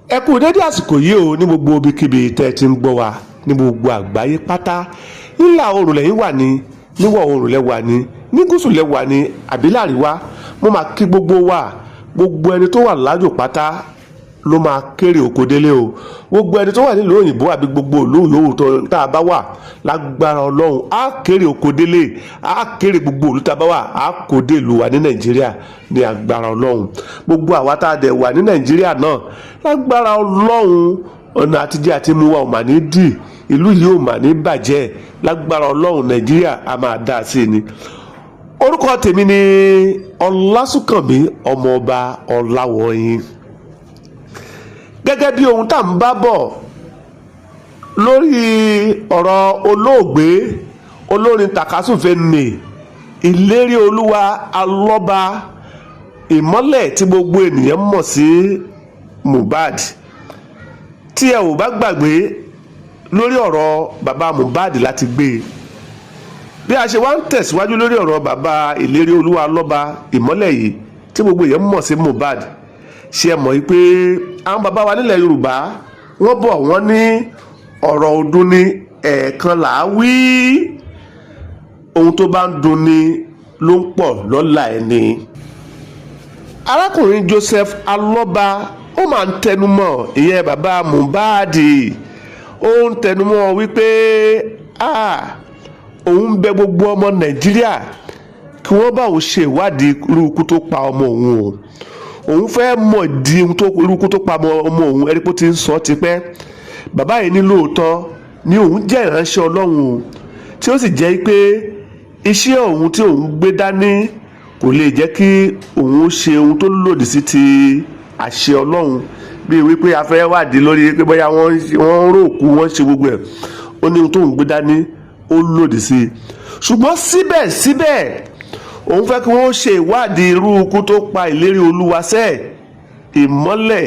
Ẹ kú dédé àsìkò yìí o, ní gbogbo ibikíbi tẹ́ ẹ ti ń gbọ́ wa ní gbogbo àgbáyé pátá. Nílà oòrùn lẹ́yìn wà ní, níwọ̀ oòrùn lẹ wà ní, ní gúúsù lẹ wà ní, àbí láríwá, mo máa kí gbogbo wa. Gbogbo ẹni tó wà lájò pátá ló máa kéré oko délé o. Gbogbo ẹni tó wà nílùú òyìnbó àbí gbogbo ìlú yòówù tó tá a bá wà, lágbára Ọlọ́run, á kéré oko délé, á kéré gbogbo ìlú tá a bá wà, á kó dé ìlú wa ní Nàìjíríà ní agbára Ọlọ́run. Gbogbo àwa tá a dẹ̀ wà ní Nàìjíríà náà, lágbára Ọlọ́run, ọ̀nà àtijẹ àti mu wa ò mà ní dì, ìlú yìí ò mà ní bàjẹ́. Lágbára Ọlọ́run, Nàìjíríà á máa dá sí i ni. Orúkọ tèmi ni Ọlásùnkànmí Ọmọọba Ọláwọyìn. Gẹ́gẹ́ bí ohun tá à ń bá bọ̀ lórí ọ̀rọ̀ olóògbé olórin tàkasúfèé nì Ìlérí Olúwa Alọ́ba Ìmọ́lẹ̀, tí gbogbo ènìyàn mọ̀ sí Mohbad, tí ẹ ò bá gbàgbé, lórí ọ̀rọ̀ bàbá Mohbad láti gbé e. Bí a ṣe wá ń tẹ̀síwájú lórí ọ̀rọ̀ bàbá Ìlérí Olúwa Alọ́ba Ìmọ́lẹ̀ yìí tí gbogbo èèyàn mọ̀ sí Mohbad, ṣe é mọ̀ yìí pé àwọn bàbá wa nílẹ̀ Yorùbá, wọ́n bọ̀, wọ́n ní ọ̀rọ̀ ọdún ní ẹ̀ẹ̀kan là á wí, ohun tó bá ń dunni ló ń pọ̀ lọ́la ẹni. Arákùnrin Joseph Alọ́ba, ó máa ń tẹnumọ́, ìyẹn bàbá Mohbad, ó ń tẹnumọ́ wípé òun bẹ̀ gbogbo ọmọ Nàìjíríà kí wọ́n bá òun ṣe ìwádìí irú ikú tó pa ọmọ òun o. Òun fẹ́ mọ̀ di irú ikú tó pa ọmọ òun. Ẹni pé ó ti ń sọ tipẹ́. Bàbá yìí ní lóòótọ́ ni òun jẹ́ ìránṣẹ́ Ọlọ́run o, tí ó sì jẹ́ pé iṣẹ́ òun tí òun gbé dání kò lè jẹ́ kí òun ṣe ohun tó lòdì sí ti àṣẹ Ọlọ́run, bíi wípé a fẹ́ wádìí lórí pé bóyá wọ́n ń ròkú, wọ́n ṣe gbogbo ẹ̀. Ó ní ohun tóun gbé dání ó lòdì sí i, ṣùgbọ́n síbẹ̀síbẹ̀ òun fẹ́ kí wọ́n ṣe ìwádìí irú ikú tó pa Ìlérí Olúwa sẹ́ẹ̀ Ìmọ́lẹ̀,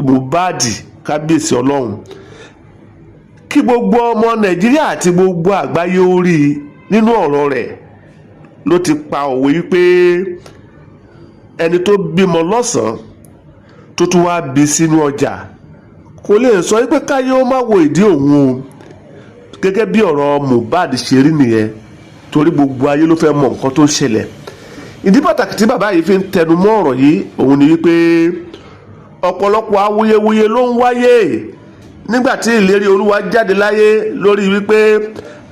Mohbad. Kábíyèsí Ọlọ́run, kí gbogbo ọmọ Nàìjíríà àti gbogbo àgbáyé ó rí i. Nínú ọ̀rọ̀ rẹ̀ ló ti pa òwe wípé ẹni tó bímọ lọ́sàn-án tó tún wá bí sínú ọjà kò lè sọ wípé káyé ó má wo ìdí òun o. Gẹ́gẹ́ bí ọ̀rọ̀ Mohbad ṣe rí nìyẹn, torí gbogbo ayé ló fẹ́ mọ nǹkan tó ń ṣẹlẹ̀. Ìdí pàtàkì tí bàbá yìí fi ń tẹnu mọ́ ọ̀rọ̀ yìí, òun ni wípé ọ̀pọ̀lọpọ̀ awuyewuye ló ń wáyé nígbà tí Ìlérí Olúwa jáde láyé, lórí wípé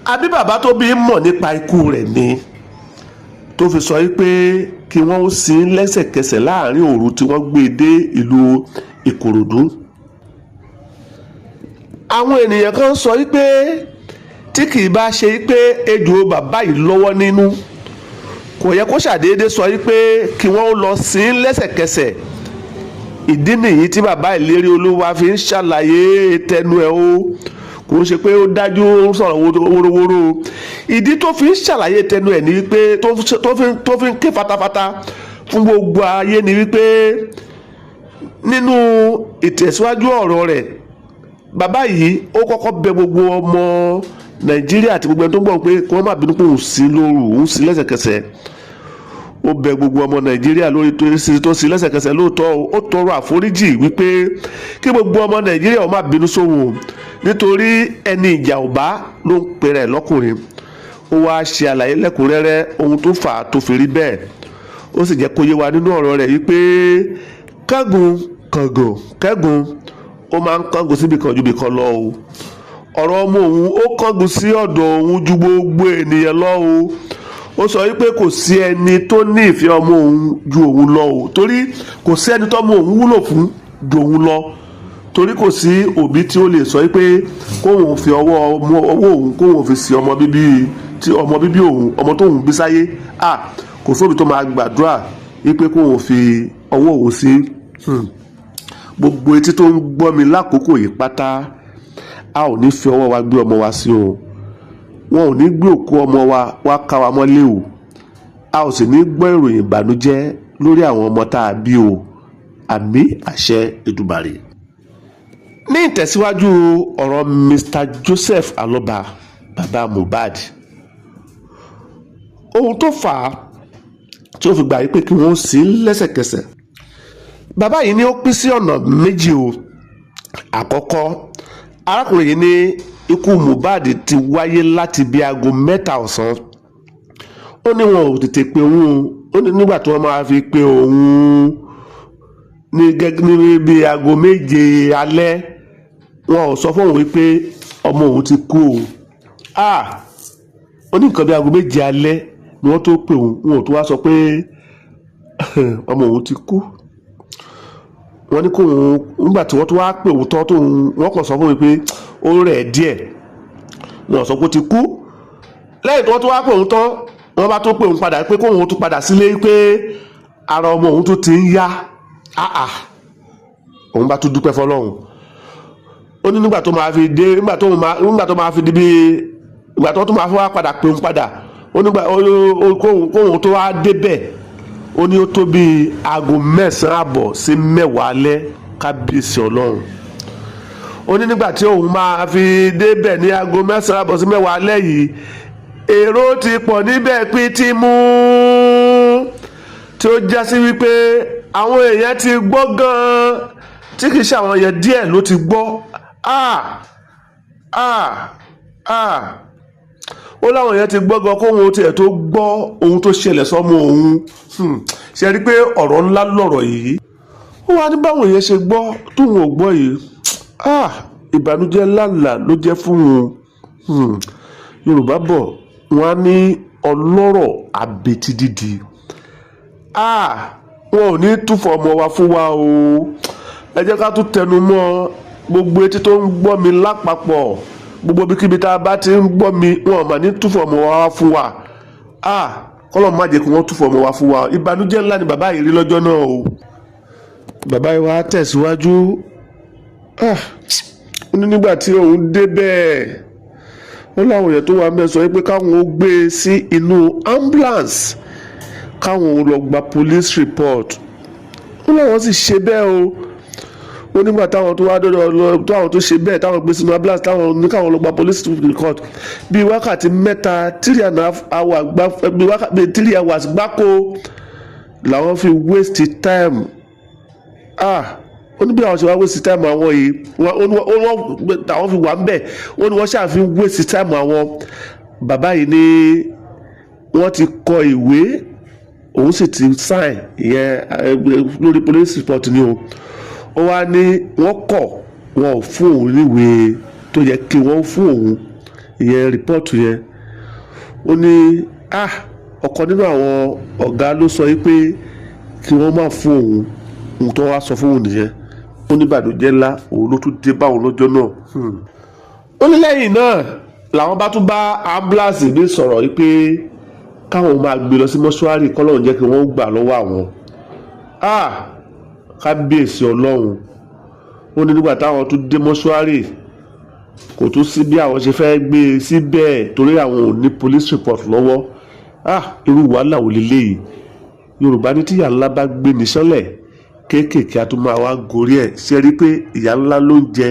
àbí bàbá tó bí mọ̀ nípa ikú rẹ̀ ni tó fi sọ wípé kí wọ́n ó sin lẹ́sẹ̀kẹsẹ̀ láàrin òru tí wọ́n gbé e dé ìlú Ìkòròdú. Àwọn ènìyàn kan sọ wípé tí kì í bá ṣe wípé ejò bàbá yìí lọ́wọ́ nínú, kò yẹ kó ṣàdédé sọ wípé kí wọ́n ó lọ sin lẹ́sẹ̀kẹsẹ̀. Ìdí nìyí tí bàbá Ìlérí Olúwa fi ń ṣàlàyé tẹnu ẹ̀ o. Kò ń ṣe pé ó dájú, ó ń sọ̀rọ̀ wórówóró. Ìdí tó fi ń ṣàlàyé tẹnu ẹ̀ ni wípé tó fi ń ké fatafata fún gbogbo ayé ni wípé nínú ìtẹ̀síwájú ọ̀rọ̀ rẹ̀, bàbá yìí ó kọ́kọ́ bẹ̀ gbogbo ọmọ Nàìjíríà àti gbogbo ẹni tó ń gbọ́ pé kí wọ́n má bínú pé òun sí lóru, òun sí lẹ́sẹ̀kẹsẹ̀. Ó bẹ̀ gbogbo ọmọ Nàìjíríà lórí tó sí lẹ́sẹ̀kẹsẹ̀. Lóòótọ́, ó tọrọ àforíjì wípé kí gbogbo ọmọ Nàìjíríà ó má bínú sóhun, nítorí ẹni ìjà ò bá ló ń pèrè lọ́kùnrin. Ó wáá ṣe àlàyé lẹ́kùnrẹ́rẹ́ ohun tó fà á tó fi rí bẹ́ẹ̀. Ó sì jẹ́ kó yé wa nínú ọ̀rọ̀ rẹ̀ wípé kángun kàngàn kẹ́gun, ó máa ń kángun síbi kan ju ibì kan lọ o. Ọ̀rọ̀ ọmọ òun, ó kángun sí ọ̀dọ̀ òun ju gbogbo ènìyàn lọ o. Ó sọ wípé kò sí ẹni tó ní ìfẹ́ ọmọ òun ju òun lọ o, torí kò sí ẹni tọ́mọ òun wúlò fún ju òun lọ, torí kò sí òbí tí ó lè sọ wípé kóun fi ọwọ́ ọwọ́ òun, kóun fi sí ọmọ bíbí, tí ọmọ bíbí òun, ọmọ tóun bí sáyé. Ah, kò sóbi tó máa gbàdúrà wípé kóun fi ọwọ́ òun sí. Gbogbo etí tó ń gbọ́ mi lákòókò yìí pátá, a ò ní fi ọwọ́ wa gbé ọmọ wa sí o. Wọn ò ní gbé òkú ọmọ wa wá ká wa mọ́lé o. A ò sì ní gbọ́ ìròyìn ìbànújẹ́ lórí àwọn ọmọ tá a bí o. Àmín, àṣẹ Èdùmàrè. Ní ìtẹ̀síwájú ọ̀rọ̀ Mr Joseph Aloba, bàbá Mohbad, ohun tó fà á tí ó fi gbà wípé kí wọ́n sin lẹ́sẹ̀kẹsẹ̀ Bàbá yìí ní ó pín sí ọ̀nà méjì o. Àkọ́kọ́, arákùnrin yìí ní ikú Mohbad ti wáyé láti bíi aago 3 ọ̀sán. Ó ní wọn ò tètè pe òun. Ó ní nígbà tí wọ́n máa fi pe òun ní gẹ́gẹ́ ní bíi aago 7 alẹ́, wọn ò sọ fún òun wípé ọmọ òun ti kú o. Ah, ó ní nǹkan bíi aago 7 alẹ́ ni wọ́n tó pè òun. Wọn ò tó wá sọ pé ọmọ òun ti kú. Wọ́n ní kó òun, nígbà tí wọ́n tó wá pè òun tán, tó òun, wọ́n kàn sọ fún mi pé ó rẹ̀ díẹ̀. Wọn sọ pé ó ti kú. Lẹ́yìn tí wọ́n tó wá pè òun tán, wọ́n bá tó pè òun padà pé kóun tún padà sílé, pé ara ọmọ òun tó ti ń yá. Ah ah, òun bá tún dúpẹ́ fọlọ́run. Ó ní nígbà tó máa fi dé, nígbà tó máa fi di bí ìgbà tó tún máa fi wá padà pè òun padà, ó nígbà kóun tó wá débẹ̀, ó ní ó tó bíi aago 9:30 sí 10 alẹ́. Kábíyèsí Ọlọ́run! Ó ní nígbà tí òun máa fi débẹ̀ ní aago 9:30 sí 10 alẹ́ yìí, èrò ti pọ̀ níbẹ̀ pítímù, tí ó já sí wípé àwọn èèyàn ti gbọ́ gan-an, tí kìí ṣe àwọn èèyàn díẹ̀ ló ti gbọ́. Ah ah ah, ó láwọn èèyàn ti gbọ́ gan kóhun tiẹ̀ tó gbọ́ ohun tó ṣẹlẹ̀ sọ́mọ òun. Ṣe rí i pé ọ̀rọ̀ ńlá lọ̀rọ̀ yìí? Ó wá ní báwọn èèyàn ṣe gbọ́ tóun ò gbọ́ yìí, ah, ìbànújẹ́ ńláńlá ló jẹ́ fún òun. Yorùbá bọ̀, wọ́n á ní ọlọ́rọ̀ abetí dídi. Ah, wọn ò ní túfọ̀ ọmọ wa fún wa o. Ẹ jẹ́ ká tún tẹnu mọ́, gbogbo etí tó ń gbọ́ mi lápapọ̀, gbogbo ibikíbi tá a bá ti ń gbọ́ mi, wọn ò mà ní túfọ̀ ọmọ wa fún wa. Ah, kọ́lọ́ má jẹ́ kí wọ́n túfọ̀ ọmọ wa fún wa. Ìbànújẹ́ ńlá ni bàbá yìí rí lọ́jọ́ náà o. Bàbá yìí wá tẹ̀síwájú. Ah, ó ní nígbà tí òun débẹ̀, ó láwọn èèyàn tó wà mẹ́ sọ pé káwọn ó gbé e sí inú ambulance, káwọn ó lọ gba police report. Ó láwọn sì ṣe bẹ́ẹ̀ o. Ó nígbà táwọn tó wá dọ́dọ̀ lọ, táwọn tó ṣe bẹ́ẹ̀, táwọn gbé sínú ambulance, táwọn ní káwọn lọ gba police report, bíi wákàtí 3, 3.5 hours gbá, bíi wákàtí bíi 3 hours gbáko làwọn fi waste time. Ah, ó ní bí àwọn ṣe wá waste time àwọn yìí, wọ́n àwọn fi wà ń bẹ̀. Ó ní wọ́n ṣáà fi waste time àwọn. Bàbá yìí ní wọ́n ti kọ ìwé, òun sì ti sign ìyẹn lórí police report ni o. Ó wá ní wọ́n kọ̀, wọn ò fún òun níwèé tó yẹ kí wọ́n fún òun, ìyẹn report yẹn. Ó ní ah, ọ̀kan nínú àwọn ọ̀gá ló sọ yìí pé kí wọ́n má fún òun. Ohun tó wá sọ fún òun nìyẹn. Ó ní ìbànújẹ́ ńlá òun ló tún dé bá òun lọ́jọ́ náà. Ó ní lẹ́yìn náà làwọn bá tún bá ambulance mi sọ̀rọ̀ yìí pé káwọn máa gbé lọ sí mọ́ṣúárì, kọ́lọ́run jẹ́ kí wọ́n gbà lọ́wọ́ àwọn. Ah, kábíyèsí Ọlọ́run! Ó ní nígbà táwọn tún dé mọ́ṣúárì, kò tún sí bí àwọn ṣe fẹ́ gbé e síbẹ̀, torí àwọn ò ní police report lọ́wọ́. Ah, irú wàhálà wò leléyìí? Yorùbá ní tíyà ńlá bá gbé ní sánlẹ̀, kéékèèké a tún máa wá gorí ẹ̀. Ṣe rí i pé ìyà ńlá ló ń jẹ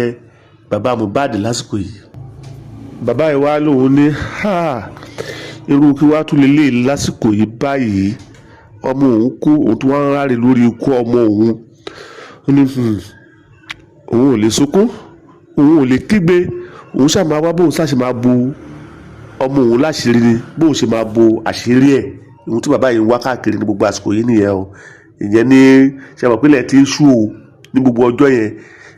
bàbá Mohbad lásìkò yìí? Bàbá yìí wá lòun ní ha, irú kí wàá tún lélẹ̀ lásìkò yìí báyìí? Ọmọ òun kú, òun tún wá ń ráre lórí ikú ọmọ òun. Ó ní òun ò lè sunkún, òun ò lè kígbe, òun ṣáà máa wá bóun ṣáà ṣe máa bo ọmọ òun láṣìírí ni, bóun ṣe máa bo àṣírí ẹ̀. Ohun tí bàbá yìí ń wá káàkiri ní gbogbo àsìkò yìí nìyẹn o. Ìyẹn ní ṣe mọ̀ pílẹ̀ tí ń ṣú o. Ní gbogbo ọjọ́ yẹn,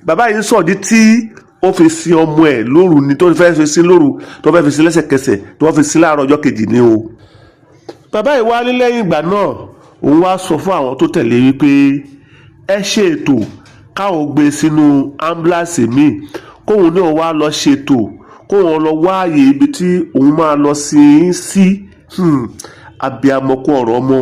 bàbá yìí ń sọ̀dí tí ó fi sin ọmọ ẹ̀ lóru ni, tó fẹ́ fi sin lóru, tó fẹ́ fi sin lẹ́sẹ̀kẹsẹ̀, tó fẹ́ fi sin láàárọ̀ ọjọ́ kejì ni o. Bàbá yìí wá ní lẹ́yìn ìgbà náà, òun wá sọ fún àwọn tó tẹ̀lé wípé ẹ ṣe ètò káwọn gbé sínú ambulance míì, kóun náà wá lọ ṣètò, kóun lọ wá ààyè ibi tí òun máa lọ sin sí. Abiyamọ kó ọ̀rọ̀ ọmọ.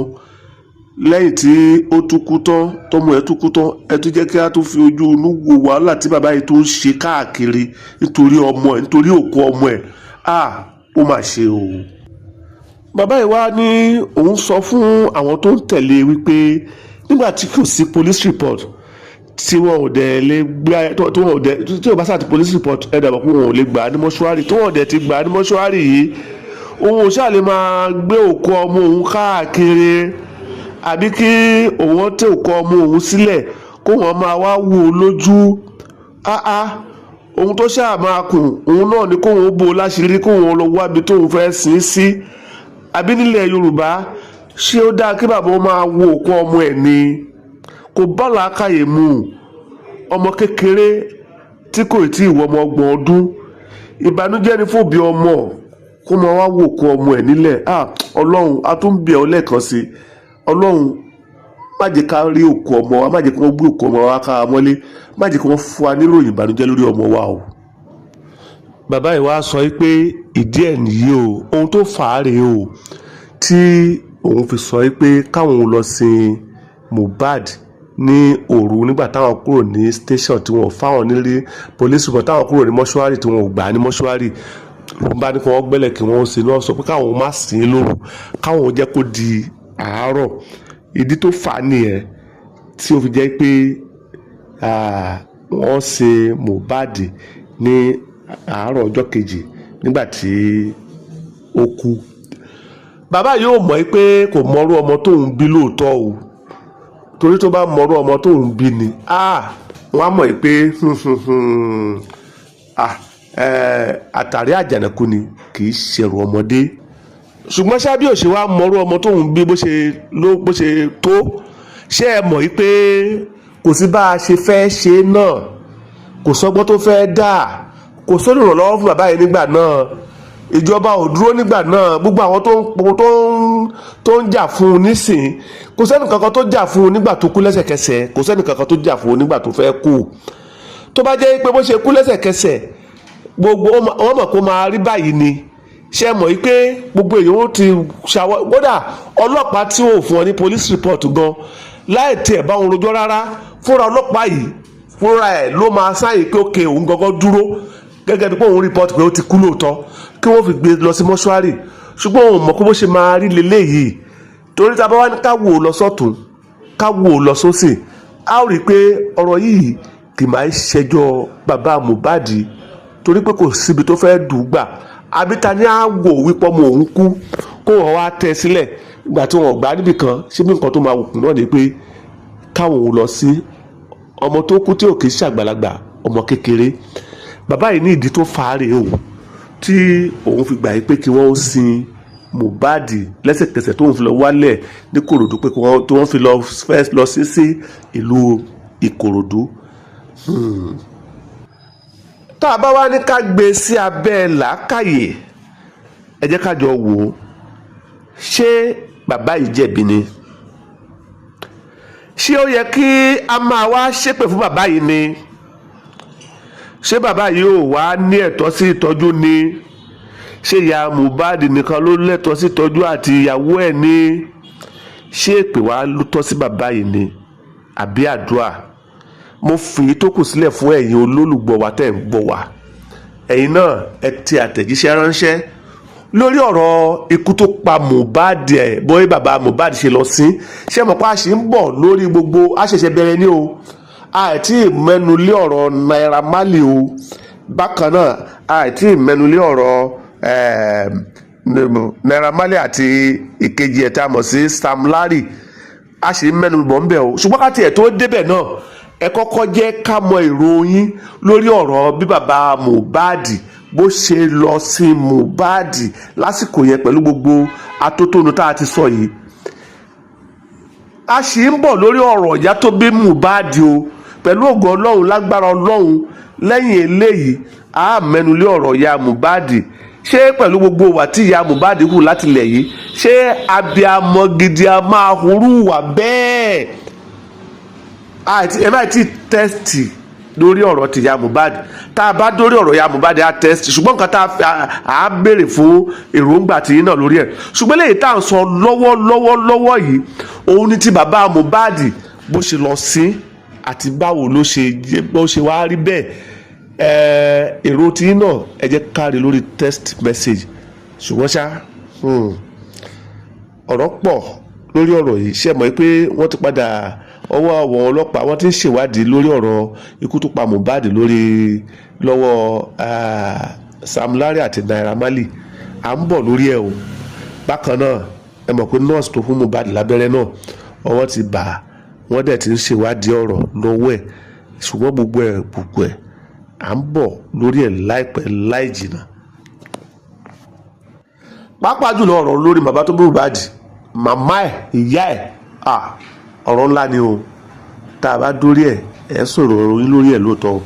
Lẹ́yìn tí ó tún kú tán, tọmọ ẹ̀ tún kú tán, ẹ tún jẹ́ kí á tún fi ojú inú wo wàhálà tí bàbá yìí tó ń ṣe káàkiri nítorí ọmọ ẹ̀, nítorí òkú ọmọ ẹ̀. Ah, ó mà ṣe o. Bàbá yìí wá ní òun sọ fún àwọn tó ń tẹ̀lé wípé nígbà tí kò sí police report, tí wọn ò dẹ̀ lè gbé, tí wọn ò dẹ̀, tí ò bá sáà ti police report, ẹ̀ dàbọ̀ pé wọn ò lè gbà á ní mọ́ṣúárì, tí wọn ò dẹ̀ ti gbà á ní mọ́ṣúárì yìí, òun ò ṣáà lè máa gbé òkú ọmọ òun káàkiri, àbí kí òun tẹ òkú ọmọ òun sílẹ̀. Kó wọn máa wá wò ó lójú áá, ohun tó ṣáà máa kùn òun náà ni kóun ó bò ó láṣìírí, kóun lọ wábi tóun fẹ́ sin sí. Àbí nílẹ̀ Yorùbá, ṣé ó dáa kí bàbá ó máa wo òkú ọmọ ẹ̀ ni? Kò bá làákàyè mu. Ọmọ kékeré tí kò tí ì wọ ọmọ 30 ọdún, ìbànújẹ́ ni fòbí ọmọ kó máa wá wò òkú ọmọ ẹ̀ nílẹ̀. Ah, Ọlọ́run, a tún bẹ̀ ọ́ lẹ́ẹ̀kan sí. Ọlọ́run, má jẹ́ ká rí òkú ọmọ wa, má jẹ́ kí wọ́n gbé òkú ọmọ wa ká wa mọ́lé, má jẹ́ kí wọ́n fún wa níròyìn ìbànújẹ́ lórí ọmọ wa o. Bàbá yìí wá sọ pé ìdí ẹ̀ nìyí o, ohun tó fà á rèé o, tí òun fi sọ pé káwọn lọ sin Mohbad ní òru nígbà táwọn kúrò ní station tí wọn ò fáwọn nílé police report, táwọn kúrò ní mọ́ṣúárì tí wọn ò gbà ní mọ́ṣúárì. Ló ń bá ní kí wọ́n gbẹ́lẹ̀ kí wọ́n sin náà, sọ pé káwọn má sìn ín lóru, káwọn jẹ́ kó di àárọ̀. Ìdí tó fà á nìyẹn tí ó fi jẹ́ pé wọ́n sin Mohbad ní àárọ̀ ọjọ́ kejì nígbà tí ó kú. Bàbá yóò mọ̀ pé kò mọrú ọmọ tóun bí lóòótọ́ o, torí tó bá mọrú ọmọ tóun bí ni, wọ́n á mọ̀ pé àtàrí àjànàkú ni, kì í ṣẹrù ọmọdé. Ṣùgbọ́n ṣá, bí ò ṣe wá mọrú ọmọ tóun bí bó ṣe ló bó ṣe tó, ṣé ẹ mọ̀ pé kò sí bá a ṣe fẹ́ ṣe náà, kò sọ́gbọ́n tó fẹ́ dà, kò sólùrànlọ́wọ́ fún bàbá yìí nígbà náà. Ìjọba ò dúró nígbà náà. Gbogbo àwọn tó ń jà fún un nísìn, kò sẹ́ni kankan tó jà fún un nígbà tó kú lẹ́sẹ̀kẹsẹ̀, kò sẹ́ni kankan tó jà fún un nígbà tó fẹ́ kú. Tó bá jẹ́ pé bó ṣe kú lẹ́sẹ̀kẹsẹ̀, gbogbo wọn mọ̀ kó máa rí báyìí ni. Ṣe mọ̀ pé gbogbo èèyàn ó ti ṣàwọ́? Kódà ọlọ́pàá tí ò fún ọ ní police report gan, láì tiẹ̀ bá wọn rojọ́ rárá, fúnra ọlọ́pàá yìí fúnra ẹ̀ ló máa sáyè pé òkè òun gangan dúró gẹ́gẹ́ bí pé òun report pé ó ti kú lóòótọ́, kí wọ́n fi gbé lọ sí mọ́ṣúárì. Ṣùgbọ́n òun mọ̀ pé bó ṣe máa rí leléyìí, torí tá a bá wá ní ká wò ó lọ sọ́tún, ká wò ó lọ sósì, a ó rí i pé ọ̀rọ̀ yìí kì máa ń ṣẹjọ́ bàbá Mohbad, torí pé kò síbi tó fẹ́ dùn gbà. Àbí ta ni á wò wípé ọmọ òun kú, kó wọn wá tẹ́ sílẹ̀ ìgbà tí wọn gbà á níbì kan? Ṣé bí nǹkan tó máa wù kù náà ni pé káwọn òun lọ sí ọmọ tó kú tí ò kì í ṣàgbàlagbà, ọmọ kékeré? Bàbá yìí ní ìdí tó fà á rèé o tí òun fi gbà yí pé kí wọ́n sin Mohbad lẹ́sẹ̀kẹsẹ̀, tóun fi lọ wálẹ̀ ní Kòròdú, pé tí wọ́n fi lọ fẹ́ lọ sí ìlú Ìkòròdú. Tá a bá wá ní ká gbé sí abẹ́ làákàyè, ẹ jẹ́ ká jọ wò ó. Ṣé bàbá yìí jẹ̀bi ni? Ṣé ó yẹ kí a máa wá ṣépè fún bàbá yìí ni? Ṣé bàbá yìí ò wá ní ẹ̀tọ́ sí ìtọ́jú ni? Ṣé ìyá Mohbad nìkan ló lẹ́tọ̀ọ́ sí ìtọ́jú àti ìyàwó ẹ̀ ni? Ṣé èpè wá ló tọ́ sí bàbá yìí ni, àbí àdúrà? Mo fi tó kù sílẹ̀ fún ẹ̀yin olólùgbọ́ wa tẹ̀ ń gbọ́ wa. Ẹ̀yin náà, ẹ ti àtẹ̀jíṣẹ́ ránṣẹ́ lórí ọ̀rọ̀ ikú tó pa Mohbad ẹ̀, bóyá bàbá Mohbad ṣe lọ sí. Ṣé mọ̀ pé a ṣì ń bọ̀ lórí gbogbo, a ṣẹ̀ṣẹ̀ bẹ̀rẹ̀ ní o. Àìtí mẹ́nu lé ọ̀rọ̀ Naira Marley o. Bákan náà, àìtí mẹ́nu lé ọ̀rọ̀ Naira Marley àti ìkejì ẹ̀ tá a mọ̀ sí Sam Larry. A sì ń mẹ́nu bọ̀ ń bẹ̀ o. Ṣùgbọ́n ká tiẹ̀ tó débẹ̀ náà, ẹ kọ́kọ́ jẹ́ ká mọ èrò yín lórí ọ̀rọ̀ bí bàbá Mohbad bó ṣe lọ sí Mohbad lásìkò yẹn, pẹ̀lú gbogbo atótónu tá a ti sọ yìí. A sì ń bọ̀ lórí ọ̀rọ̀ ìyá tó bí Mohbad o. Pẹ̀lú ògo Ọlọ́run, lágbára Ọlọ́run, lẹ́yìn eléyìí, a mẹ́nu lé ọ̀rọ̀ ìyá Mohbad. Ṣé pẹ̀lú gbogbo wà tí ìyá Mohbad hù láti lẹ̀ yìí, ṣé abiamọ gidi a máa hurú wà bẹ́ẹ̀? Ẹ má ti text lórí ọ̀rọ̀ ti ìyá Mohbad. Tá a bá dórí ọ̀rọ̀ ìyá Mohbad, á text. Ṣùgbọ́n nǹkan tá a béèrè fún èròǹgbà tìyín náà lórí ẹ̀. Ṣùgbọ́n lẹ́yìn tá à ń sọ lọ́wọ́ lọ́wọ́ yìí, òun ni ti bàbá Mohbad, bó ṣe lọ sí àti báwo ló ṣe bó ṣe wá rí bẹ́ẹ̀. Èrò tìyín náà, ẹ jẹ́ kárí lórí text message. Ṣùgbọ́n ṣá, ọ̀rọ̀ pọ̀ lórí ọ̀rọ̀ yìí. Ṣe mọ̀ pé wọ́n ti padà ọwọ́ àwọn ọlọ́pàá, wọ́n ti ń ṣèwádìí lórí ọ̀rọ̀ ikú tó pa Mohbad lórí lọ́wọ́ Sam Larry àti Naira Marley. À ń bọ̀ lórí ẹ̀ o. Bákan náà, ẹ mọ̀ pé nọ́ọ̀sì tó fún Mohbad lábẹ́rẹ́ náà, ọwọ́ ti bà á. Wọ́n dẹ̀ ti ń ṣèwádìí ọ̀rọ̀ lọ́wọ́ ẹ̀, ṣùgbọ́n gbogbo ẹ̀ à ń bọ̀ lórí ẹ̀ láìpẹ́ láì jìnnà. Pàápàá jùlọ, ọ̀rọ̀ lórí bàbá tó bí Mohbad, màmá ẹ̀, ìyá ẹ̀, ọ̀rọ̀ ńlá ni o. Tá a bá dórí ẹ̀, ẹ̀ sọ̀rọ̀ yín lórí ẹ̀ lóòótọ́ o.